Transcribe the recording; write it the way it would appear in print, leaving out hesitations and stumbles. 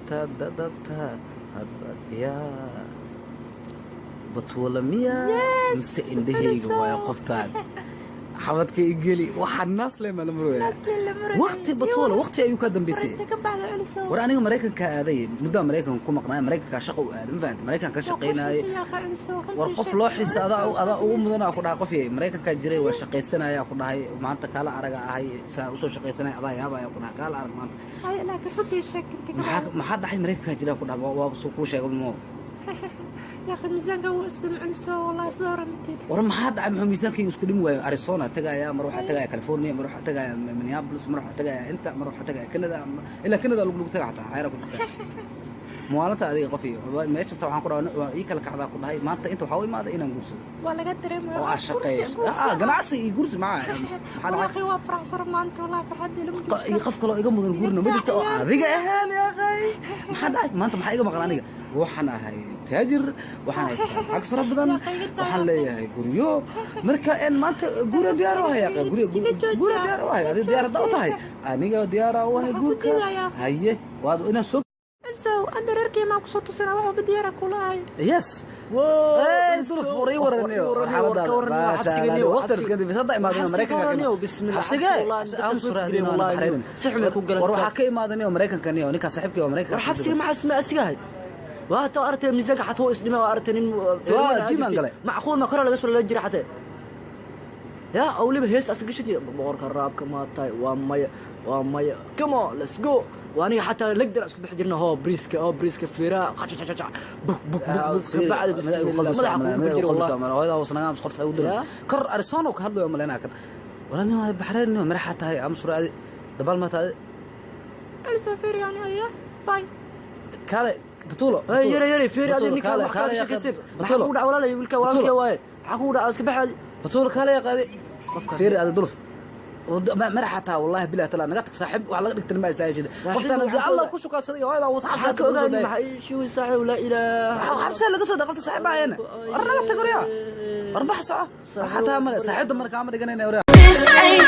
Intaad dadabta hadbad yaa Batuula miyaa mise indhahayga waayo? Qoftaan xabadka igeli, waxaa naasle ma la marooya. Waqti Batuula, waqti ayuu ka dambeysay. Inta ka baxda, Culusow. War aniga Maraykanka aaday, muddaa Maraykanka ku maqnaay, Maraykanka shaqa u aaday, ma fahamtay? Maraykanka ka shaqaynaaye. War qof loo xiisa adaa ugu mudanaa ku dhahay. Qof yahay Maraykankaa jiray, waa shaqaysanaya ku dhahay. Maanta kaala araga ahay, saa usoo shaqaysanaya, adaa yaabaya ku dhahay. Kaala arag maanta. Laakiin runtii sheeg, inta ka maxaa baxda. Maxaa dhaxay? Maraykankaa jira ku dhahay, waa soo kuu sheegay mo. Yaa akhi, miisaanka wuu isdhim, Culusow, wallahi soo hore matid. War maxaa dhacay? Muxuu miisaankayga isku dhimi waayo? Arizona tagaya, mar waxaa tagaya California, mar waxaa tagaya Minneapolis, mar waxaa tagaya inta, mar waxaa tagaya Canada, ilaa Canada lagu taga, xataa xayra ku jirta muwaalanta adiga. Qof iyo meeshasta waxaan ku dhahay waa ii kala kacdaa ku dhahay. Maanta inta waxaa u imaaday inaan guursado Waa laga dareemaya. oo aan shaqeeyo. Ganacsi iyo guursi maxaa dhacay? Wallahi waa faraxsan maanta, wallahi farxadii lama Iyo qof kaloo iga mudan guurna ma jirto oo adiga ahaan. Yaa akhay, maxaa dhacay maanta? Maxaa iga maqan aniga? Waxaan ahay taajir, waxaan haystaa lacag fara badan, waxaan leeyahay guryo. Marka en maanta guura diyaar u ahay, guryo guura diyaar u ahay. Adiga diyaar haddaa u tahay, aniga diyaara u ahay Waxaan ku guurka. diidayaa. Haye, waad inaad soo Culusow, hadda reerkii maa kusoo tusina, wax walba diyaara kula ahay. Yes. Hey, duluf, war ii waraniyo, war xaaladaada, maasha Allah. Waqti iska dib hadda imaadeen Mareykanka xabsigee aan suraadin aan Baxrayn. Si xun ay ku galan. War waxaa ka imaadeen Mareykanka niyo ninka saaxiibkii oo Mareykanka. War xabsiga maxaa isma asigahay? Waa ta aragtay miisaanka xataa wuu isdhimay, waa aragtay nin. Waa, gym aan galay. Macquul ma kora laga soo lala jira xatee yaa oo weliba hees asa gashan jira. Boqorka raabka maa tahay? Waa maya, waa maya. Come on, let's go. Waa aniga xataa legdar isku bixi jirna. Hoo briiska, hoo briiska, fiiraha qacacacac, bug bug bug bug, kabacdi bismillah madaxa kugu jira wallah. Ya? Kor Arizona ka hadlayo malaynaa kan. Wala nin waa Baxrayn, nin maraxa tahay ama suraadi dabaal ma tahay. Culusow, fiir yani aya bye. Kale Batuulo. Hey, yare yare, fiiri adi ninka wax kala sheekaysan. Maxaa kugu dhaca, walaalay? Wiilka walaalkee waaye? Maxaa kugu dhaca? Iska baxaadi. Batuulo, kale qaadi, fiiri adi duluf maraxa taa. Wallahi billahi taala, naga tag saaxiib, wax laga dhigtan ma istaajida. Qoftaan Allah ku shukaadsaday hooyada uu maxaa saxaabta ka ogaani? Maxaa ii shiwi saaxiib? Laa ilaaha. Xabsiga laga soo daa qofta saaxiib ahaayeen. War naga tag, waryaa, war bax, soco. Xataa male saaxiibta marka ama dhiganayna, waryaa. This ain't